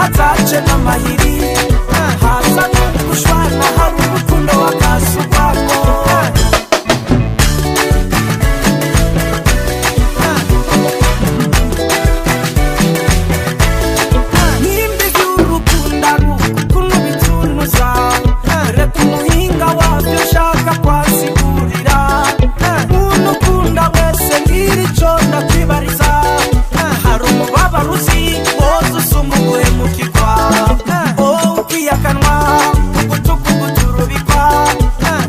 Hataje n'amahiri, haza n'ugushwana, hari urukundo wakasugwako. Nimba iby'urukundo ari ukuntu bitunuza, reka umuhinga wabyo ushaka kwasigurira. Umuntu ukunda wese, ngira ico ndakwibariza: hari umubabaro uzi woza usumba uguhemukirwa, wowe ukiyakanwa, ugutuka, uguturubikwa?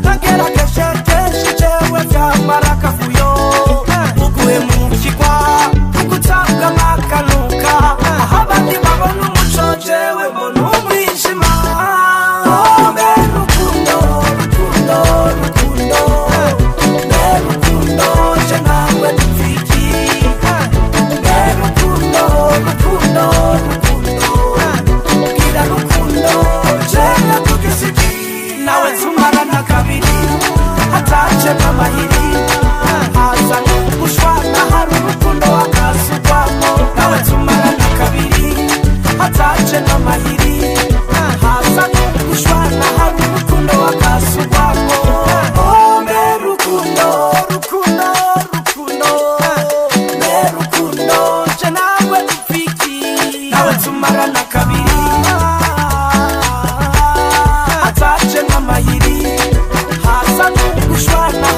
Nagerageje kenshi jewe, vyamara akavuyo. Uguhemukirwa, ugutabwa nk'akanuka, aho abandi babona umuco, jewe mbona umwijima. Oh, mbe rukundo, rukundo, rukundo, mbe rukundo, je nawe dupfiki? Mbe rukundo, rukundo, rukundo, bwira rukundo, jewe tugisiki nawe tumarana kabiri, hataje amahiri, haza n'ugushwana, hari urukundo wakasugwamo. Nawe tumarana kabiri, hataje n'amahiri, haza n'ugushwana, hari urukundo wakasugwamo. Oh, mbe rukundo, rukundo, rukundo, mbe rukundo, je nawe dupfiki? Nawe tumarana kabiri, hataje n'amahiri, haza n'ugushwana,